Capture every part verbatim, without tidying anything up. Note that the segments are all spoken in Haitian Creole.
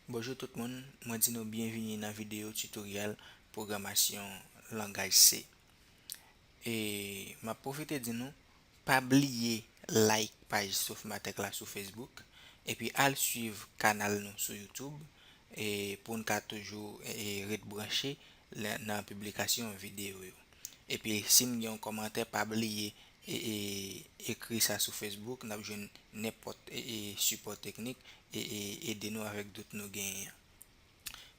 Bonjou tout moun, mwen di nou byenvini nan videyo titoryèl pwogramasyon langaj C. E m ap pwofite di nou, pa bliye like paj Sofmatech la sou Facebook, epi al swiv kanal nou sou YouTube, e pou n ka toujou, e, ret branche la, nan piblikasyon videyo yo. Epi si n gen yon kòmantè, pa bliye, e, e, ekri sa sou Facebook, n ap jwenn nenpòt, e, e, sipò teknik, e, e, ede nou avèk dout nou genyen an.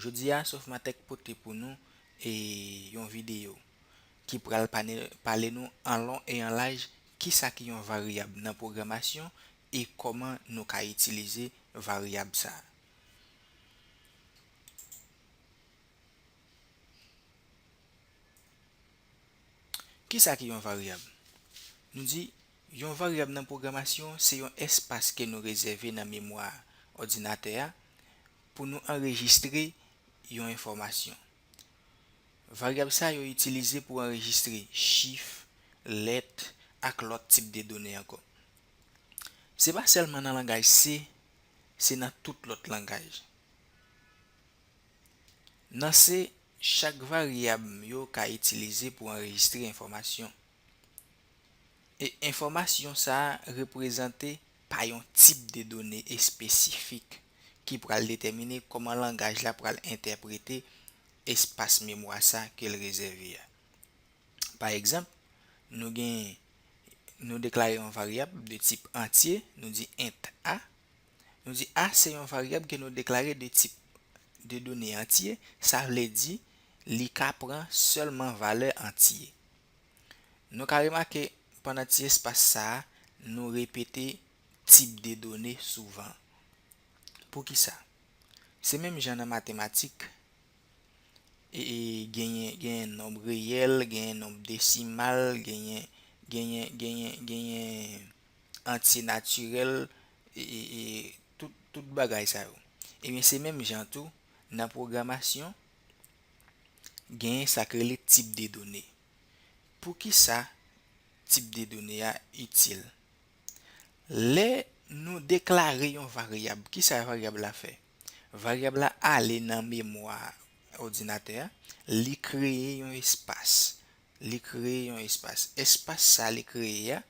Jodi a, Sofmatech pote pou nou, e, yon videyo ki pral pane-, pale nou an lon e an laj kisa ki yon varyab nan pwogramasyon e kòman nou ka itilize varyab sa a. Kisa ki yon varyab? Nou di, yon varyab nan pwogramasyon se yon espas ke nou rezève nan memwa òdinatè a pou nou anrejistre yon enfòmasyon. Varyab sa yo itilize pou anrejistre chif, lèt, ak lòt tip de done ankò. Se pa sèlman nan langaj C, se nan tout lòt langaj. Nan C, chak varyab yo ka itilize pou anrejistre enfòmasyon. E enfòmasyon sa a reprezante pa yon tip de done espesifik ki pral detèmine kòman langaj la pral entèprete espas memwa sa ke l rezève a. Pa egzanp, nou gen, nou deklare yon varyab de tip antye, nou di int a. Nou di a se yon varyab ke nou deklare de tip de done antye, sa vle di li ka pran sèlman valè antye. Nou ka remake pandan ti espas sa a, nou repete tip de done souvan. Poukisa? Se menm jan nan matematik, e, e, genyen, genyen nonb reyèl, genyen nonb desimal, genyen, genyen, genyen, genyen antye natirèl, e, e, e, tout, tout bagay sa yo. Ebyen, se menm jan tou, nan pwogramasyon, genyen sa k rele tip de done. Poukisa tip de done a itil? Lè nou deklare yon varyab, kisa varyab la fè? Varyab la ale nan memwa òdinatè a, li kreye yon espas. Li kreye yon espas. Espas sa li kreye a,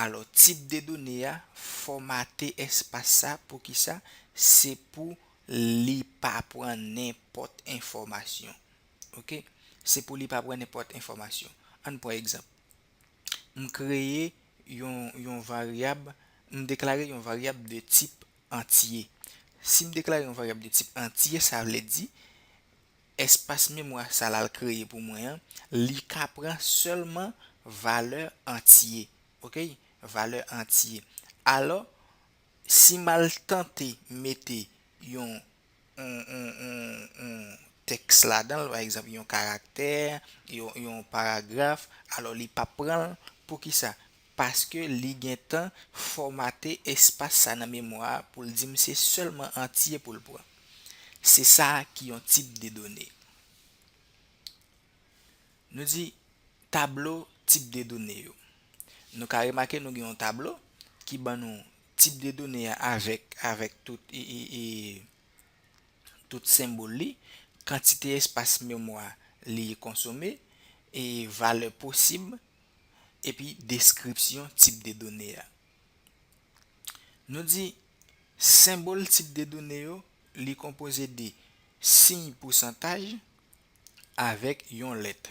alò, tip de done a fòmate espas sa. Poukisa? Se pou li pa pran nenpòt enfòmasyon. Oke? Se pou li pa pran nenpòt enfòmasyon. Ann pran egzanp. M kreye yon, yon varyab, m deklare yon varyab de tip antye. Si m deklare yon varyab de tip antye, sa vle di, espas memwa sa l al kreye pou mwen an, li ka pran sèlman valè antye. Oke? Valè antye. Alò, si m al tante mete yon, yon, yon, yon, yon tèks ladan l, pa egzanp, yon karaktè, yon, yon paragraf, alò li p ap pran l. Poukisa? Paske li gentan fòmate espas sa nan memwa a pou l di m se sèlman antye pou l pran. Se sa ki yon tip de done. Nou di tablo tip de done yo. Nou ka remake nou gen yon tablo ki ban nou tip de done a avèk, avèk tout, e, e, e, tout senbòl li, kantite espas memwa li konsome, e valè posib, epi deskripsyon tip de done a. Nou di senbòl tip de done yo, li konpoze de siy pousantaj avèk yon lèt.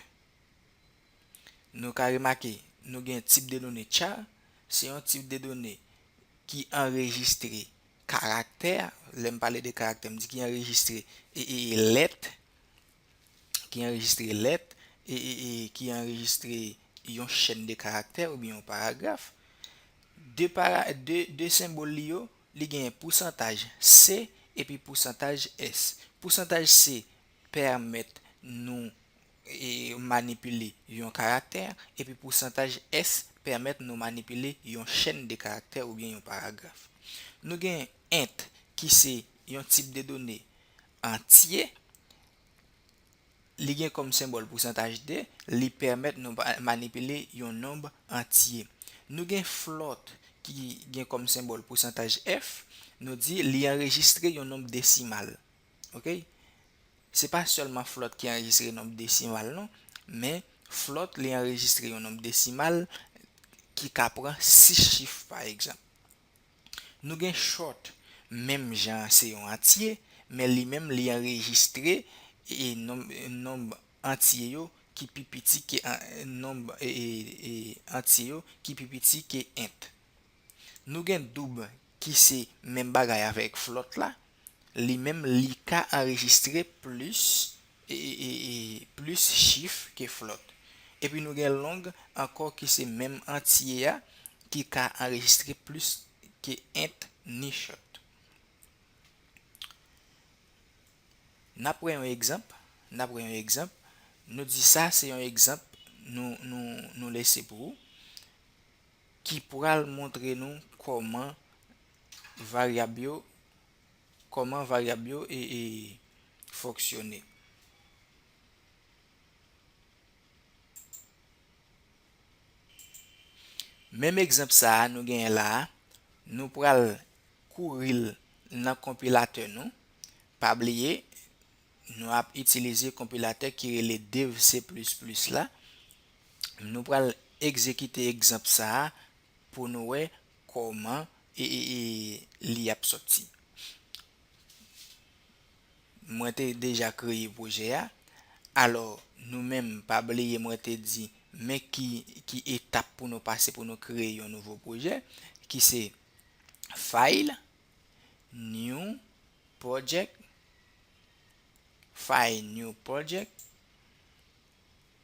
Nou ka remake, nou gen tip de done char, se yon tip de done ki anrejistre karaktè, lè m pale de karaktè, m di ki anrejistre e, e, e lèt, ki anrejistre lèt, e, e, e ki anrejistre yon chèn de karaktè oubyen yon paragraf. De para-, de, de senbòl li yo, li gen pousantaj C epi pousantaj S. Pousantaj C pèmèt nou, e, manipile yon karaktè, epi pousantaj S pèmèt nou manipile yon chèn de karaktè oubyen yon paragraf. Nou gen int, ki se yon tip de done antye, li gen kòm senbòl pousantaj de, li pèmèt nou pa-, manipile yon nonb antye. Nou gen float ki gen kòm senbòl pousantaj F, Nou di li anrejistre yon nonb desimal. Oke? Se pa sèlman float ki anrejistre nonb desimal non, men float li anrejistre yon nonb desimal ki ka pran sis chif pa egzanp. Nou gen short, menm jan an se yon antye, men li menm li anrejistre e nonb, nonb antye yo ki pi piti ke an- nonb e, e, e antye yo ki pi piti ke int. Nou gen doub ki se menm bagay avèk float la, li menm li ka anrejistre plis e, e, e, e plis chif ke float. Epi nou gen long ankò ki se menm antye a ki ka anrejistre plis ke int ni short. N ap pran yon egzanp, n ap pran yon egzanp. Nou di sa se yon egzanp nou, nou, nou lese pou ou ki pral montre nou kòman varyab yo, kòman varyab yo e, e fonksyone. Menm egzanp sa a nou genyen la a, nou pral kouri l nan konpilatè nou. Pa bliye, nou ap itilize konpilatè ki rele Dev C plis plis la. Nou pral egzekite egzanp sa a pou nou wè kòman e, e, e, li ap sòti. Mwen te deja kreye pwojè a. Alò, nou menm, pa bliye mwen te di, men ki, ki etap pou nou pase pou nou kreye yon nouvo pwojè, ki se File, New Project, File, New Project,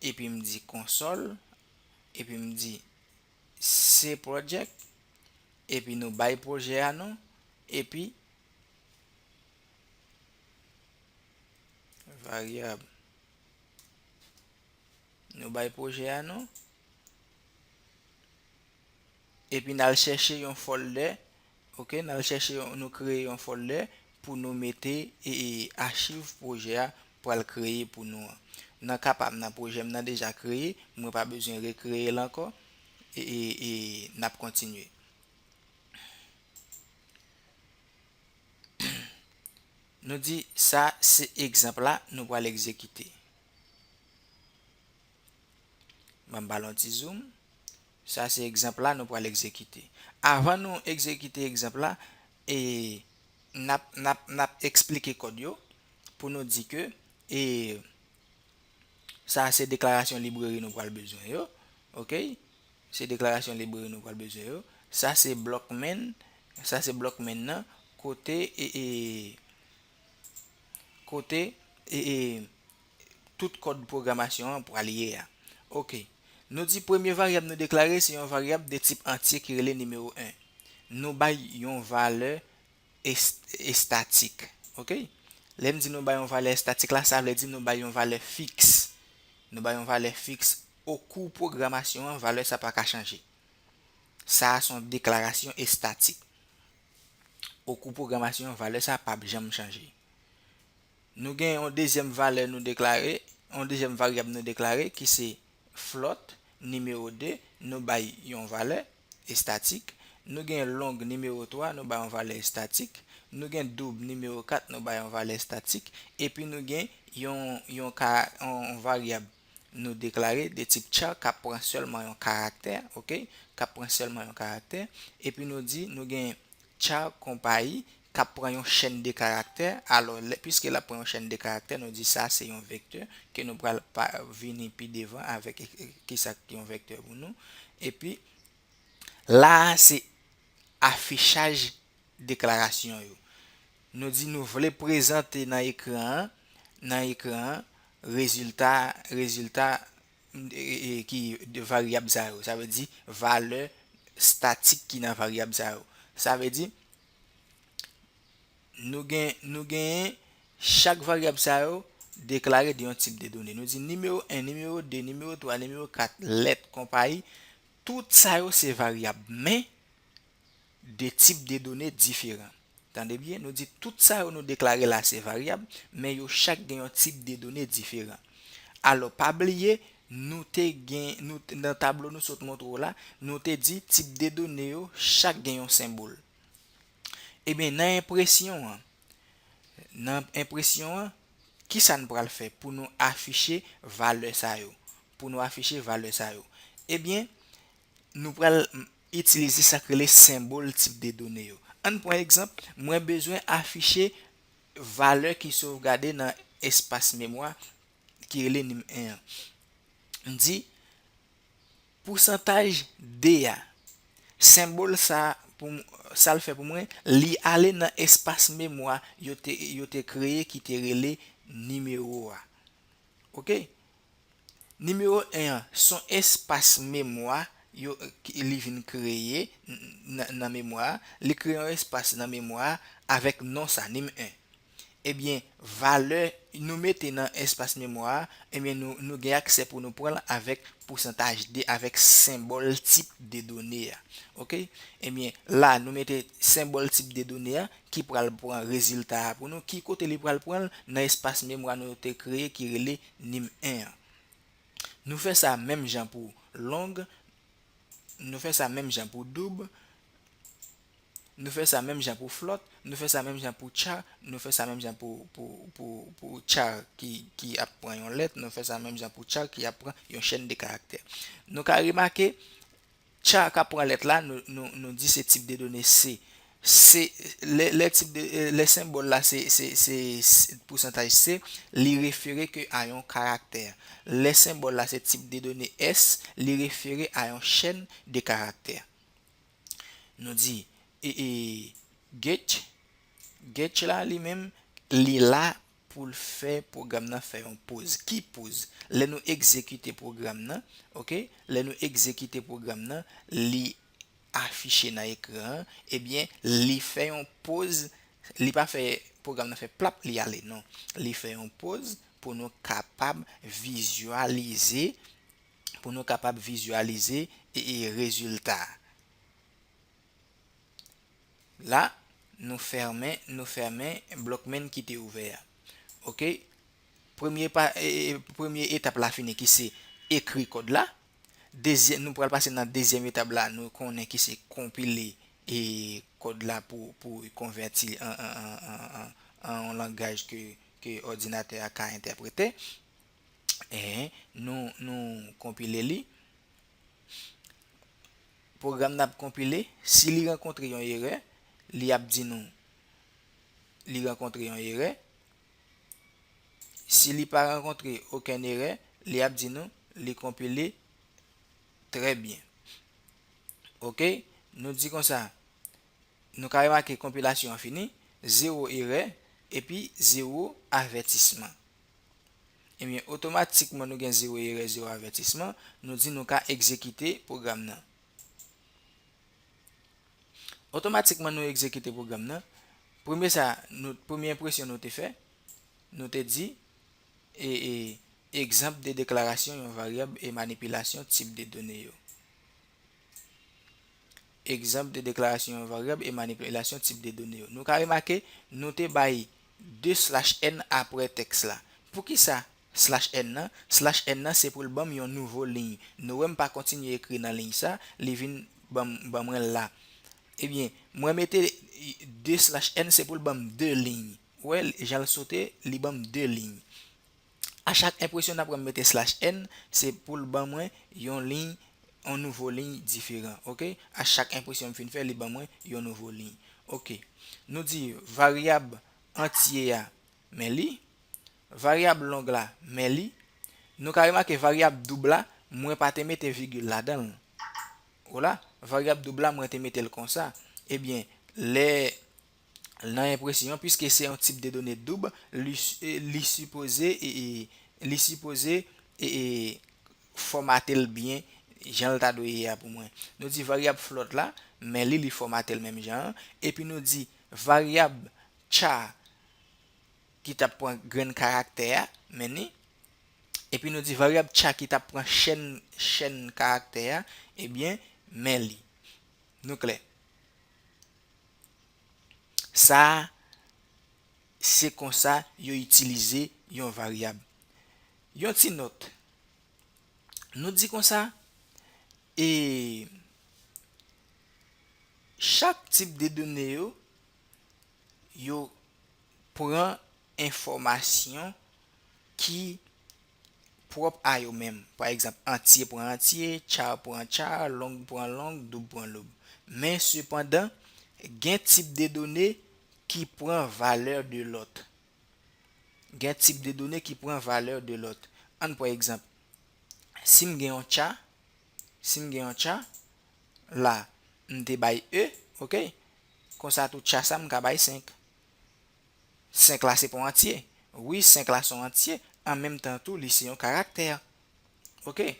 epi m di console, epi m di C project, epi nou bay pwojè a non, epi varyab. Nou bay pwojè a non, epi n al chèche yon folder, oke, n al chèche yon, nou kreye yon folder pou nou mete e, e achiv pwojè a pral kreye pou nou an. Nan ka pa m nan, pwojè m nan deja kreye, mwen pa bezwen rekreye l ankò, e, e, e n ap kontinye. Nou di sa se egzanp la nou pral egzekite. Ban m ba l yon ti zoom. Sa se egzanp la nou pral egzekite. Avan nou egzekite egzanp la, e n ap, n ap, n ap eksplike kòd yo pou nou di ke, e, sa se deklarasyon libreri nou pral bezwen yo. Oke? Se deklarasyon libreri nou pral bezwen yo. Sa se block main, sa se block main nan, kote, e, e, kote, e, e, tout kòd pwogramasyon an pral ye a. Oke. Nou di premye varyab nou deklare se yon varyab de tip antye ki rele nimewo en. Nou bay yon valè est-, estatik. Oke? Lè m di nou bay yon valè estatik la, sa vle di nou bay yon valè fiks. Nou bay yon valè fiks. Okou pwogramasyon an, valè sa pa ka chanje. Sa a se yon deklarasyon estatik. Okou pwogramasyon an, valè sa a p ap janm chanje. Nou gen yon dezyèm valè nou deklare, yon dezyèm varyab nou deklare ki se float, nimewo de, nou bay yon valè estatik. Nou gen long nimewo twa, nou bay yon valè estatik. Nou gen doub nimewo kat, nou bay yon valè estatik. Epi nou gen yon, yon ka, yon varyab nou deklare de tip char k ap pran sèlman yon karaktè, oke? K ap pran sèlman yon karaktè. Epi nou di nou gen char konpayi k ap pran yon chèn de karaktè. Alò, lè, piske l ap pran yon chèn de karaktè, nou di sa se yon vektè ke nou pral pa, vini pi devan avèk e, e, kisa k yon vektè pou nou. Epi, la a se afichaj deklarasyon yo. Nou di nou vle prezante nan ekran an, nan ekran an, rezilta, rezilta, e, e, ki de varyab sa yo. Sa vle di valè statik ki nan varyab sa yo. Sa vle di nou gen, nou genyen chak varyab sa yo deklare de yon tip de done. Nou di nimewo en, nimewo de, nimewo twa, nimewo kat, lèt, konpayi, tout sa yo se varyab, men de tip de done diferan. Tande byen, nou di tout sa yo nou deklare la se varyab, men yo chak gen yon tip de done diferan. Alò, pa bliye, nou te gen, nou, nan tablo nou sot montre w la, nou te di tip de done yo chak gen yon senbòl. Ebyen, nan enpresyon an, nan enpresyon an, kisa n pral fè pou nou afiche valè sa yo? Pou nou afiche valè sa yo, ebyen, nou pral itilize sa k rele senbòl tip de done yo. Ann pran egzanp, mwen bezwen afiche valè ki sovgade nan espas memwa ki rele nim en an. M di pousantaj de a. Senbòl sa pou m, sa l fè pou mwen, li ale nan espas memwa yo te, yo te kreye ki te rele nimewo a. Oke? Nimewo en an, se yon espas memwa yo, ki, li vin kreye n-, nan, nan memwa a. Li kreye yon espas nan memwa a avèk non sa, nim en. Ebyen, valè nou mete nan espas memwa a, ebyen, nou, nou gen aksè pou nou pran l avèk pousantaj de, avèk senbòl tip de done a. Oke? Ebyen, la, nou mete senbòl tip de done a ki pral pran rezilta a pou nou. Ki kote li pral pran l? Nan espas memwa nou te kreye ki rele nim en an. Nou fè sa menm jan pou long, nou fè sa menm jan pou doub, nou fè sa menm jan pou float, nou fè sa menm jan pou char, nou fè sa menm jan pou, pou, pou, pou char ki, ki ap pran yon lèt, nou fè sa menm jan pou char ki ap pran yon chèn de karaktè. Nou ka remake, char k ap pran lèt la, nou, nou, nou di se tip de done C. Se, lè, lè tip de, eh, lè senbòl la se, se, se, se pousantaj C, li refere ke a yon karaktè. Lè senbòl la se tip de done S, li refere a yon chèn de karaktè. Nou di, e, e, get, get la li menm, li la pou l fè pwogram nan fè yon poz. Ki poz? Lè nou egzekite pwogram nan, oke? Lè nou egzekite pwogram nan, li afiche nan ekran an, ebyen, li fè yon poz, li pa fè pwogram nan fè plap, li ale, non. Li fè yon poz pou nou kapab vizyalize, pou nou kapab vizyalize e, e rezilta a. La, nou fèmen, nou fèmen blòk men ki te ouvè a. Oke? Premye pa, e, e, premye etap la fini ki se ekri kòd la. Dezyè-, nou pral pase nan dezyèm etap la, nou konnen ki se konpile e kòd la pou, pou konvèti an, an, an, an, an, an yon langaj ke, ke òdinatè a ka entèprete. E nou, nou konpile li. Pwogram nan ap konpile. Si li rankontre yon erè, li ap di nou li rankontre yon erè. Si li pa rankontre okenn erè, li ap di nou li konpile trè byen. Oke, nou di konsa, nou ka remake konpilasyon an fini, zewo erè, epi zewo avètisman. Ebyen, otomatikman nou gen zewo erè, zewo avètisman, nou di nou ka egzekite pwogram nan. Otomatikman nou egzekite pwogram nan. Premye sa, nou, premye enpresyon nou te fè, nou te di, e, e, egzanp de deklarasyon yon varyab e manipilasyon tip de done yo. Egzanp de deklarasyon yon varyab e manipilasyon tip de done yo. Nou ka remake, nou te bay de slash n apre tèks la. Poukisa slash n nan? Slash n nan se pou l ban m yon nouvo liy. Nou wè m pa kontinye ekri nan liy sa, li vin ban m, ban mwen l la. Ebyen, mwen mete de slash n se pou l ban m de liy. Ou wè, jan l sote, li ban m de liy. A chak enpresyon n ap wè m mete slash n, se pou l ban mwen yon liy, yon nouvo liy diferan, oke? A chak enpresyon m fin fè, li ban mwen yon nouvo liy. Oke. Nou di varyab antye a, men li. Varyab long la, men li. Nou ka remake varyab doub la, mwen pa te mete vigil ladan l. Ou la, varyab doub la, mwen te mete l konsa. Ebyen, lè nan enpresyon, piske se yon tip de done doub, li, li sipoze, e, e, li sipoze, e, e, fòmate l byen, jan l ta dwe ye a pou mwen. Nou di varyab float la, men li, li fòmate l menm jan an. Epi nou di varyab char ki t ap pran grenn karaktè a, men li. Epi nou di varyab char ki t ap pran chèn, chèn karaktè a, ebyen, men li. Nou klè. Sa a, se konsa yo itilize yon varyab. Yon ti nòt. Nou di konsa, e chak tip de done yo, yo pran enfòmasyon ki pwòp a yo menm. Pa egzanp, antye pran antye, char pran char, long pran long, doub pran loub. Men sepandan, gen tip de done ki pran valè de lòt. Gen tip de done ki pran valè de lòt. Ann pran egzanp, si m gen yon cha, si m gen yon cha, la, m te bay e, oke? Konsa tou cha sa m ka bay senk. Senk la se pa yon antye. Wi, senk la se yon antye, an menm tan tou li se yon karaktè. Oke?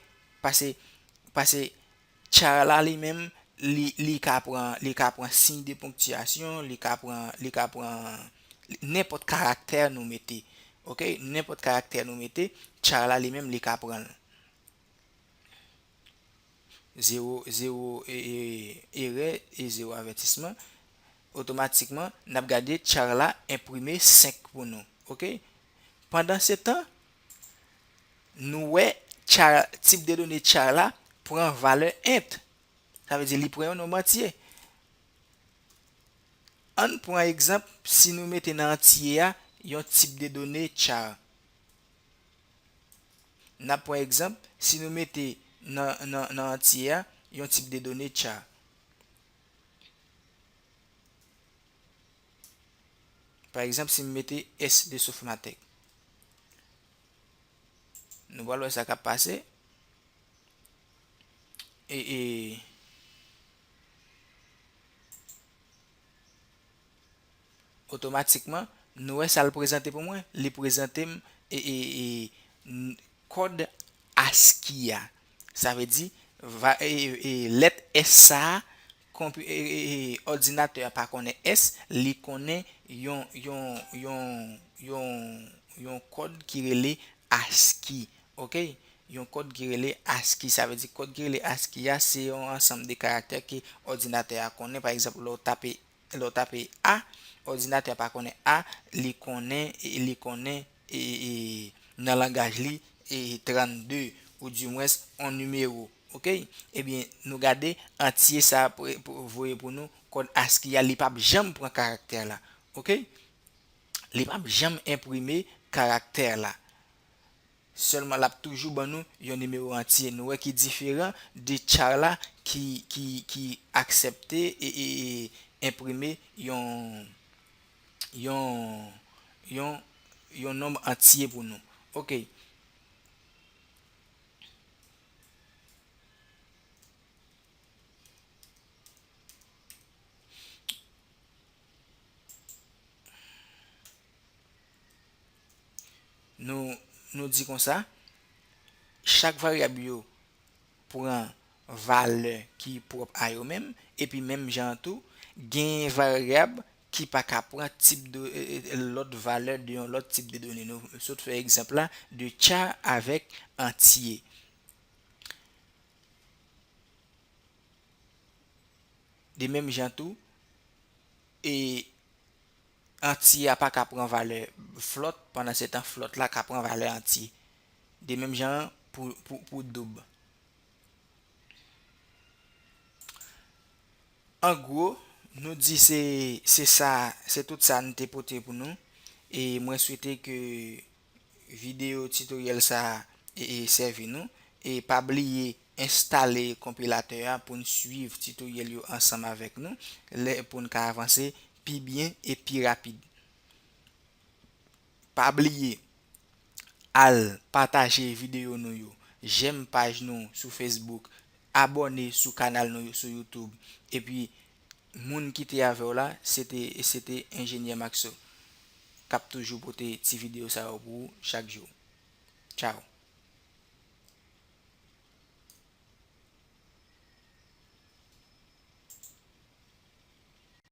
Pase, pase char la li menm, li, li ka pran, li ka pran siy de ponktiyasyon, li ka pran, li ka pran nenpòt karaktè nou mete. Oke? Nenpòt karaktè nou mete, char la li menm li ka pran l. Zewo, zewo e, e, erè e zewo avètisman. Otomatikman, n ap gade char la enprime senk pou nou. Oke? Pandan se tan, nou wè char, tip de done char la pran valè int. Sa vle di li pran yon nonb antye. Ann pran egzanp, si nou mete nan antye a yon tip de done char. N ap pran egzanp, si nou mete nan, nan, nan antye a yon tip de done char. Pa egzanp, si m mete S de Sofmatèk. Nou pral wè sa k ap pase. E, e, otomatikman, nou wè sa l prezante pou mwen. Li prezante m, e, e, e, n-, kòd ASCII a. Sa vle di, va, e, e, e, lèt S sa a, konpi-, e, e, e, òdinatè a pa konnen S, li konnen yon, yon, yon, yon, yon kòd ki rele ASCII. Oke? Yon kòd ki rele ASCII. Sa vle di kòd ki rele ASCII a, se yon ansanm de karaktè ke òdinatè a konnen. Pa egzanp, lè w tape, lè w tape A, òdinatè a pa konnen A, li konnen, li konnen, e, e, nan langaj li, e, trannde, oudimwens, yon nimewo. Oke? Ebyen, nou gade antye sa a pre-, pre-, voye pou nou, kòd ASCII a, li p ap janm pran karaktè la. Oke? Li p ap janm enprime karaktè la. Sèlman, l ap toujou ban nou yon nimewo antye. Nou wè ki diferan de char la ki, ki, ki aksepte e, e, e enprime yon, yon, yon, yon nonb antye pou nou. Oke. Nou, nou di konsa, chak varyab yo pran valè ki pwòp a yo menm, epi menm jan an tou, gen varyab ki pa ka pran tip de, e, e, lòt valè de yon lòt tip de done. Nou sot fè egzanp la de char avèk antye. De menm jan tou, e antye a pa ka pran valè flòt, pandan se tan flòt la ka pran valè antye. De menm jan an pou, pou, pou doub. An gwo, nou di se, se sa, se tout sa n te pote pou nou. E mwen swete ke videyo titoryèl sa a, e, e, sèvi nou. E pa bliye enstale konpilatè a pou n swiv titoryèl yo ansanm avèk nou, lè, pou n ka avanse pi byen e pi rapid. Pa bliye, al pataje videyo nou yo, jèm paj nou sou Facebook, abòne sou kanal nou yo sou YouTube. Epi, moun ki te avè w la, se te, se te Enjenyè Maxo, k ap toujou pote ti videyo sa yo pou ou chak jou. Tchaw.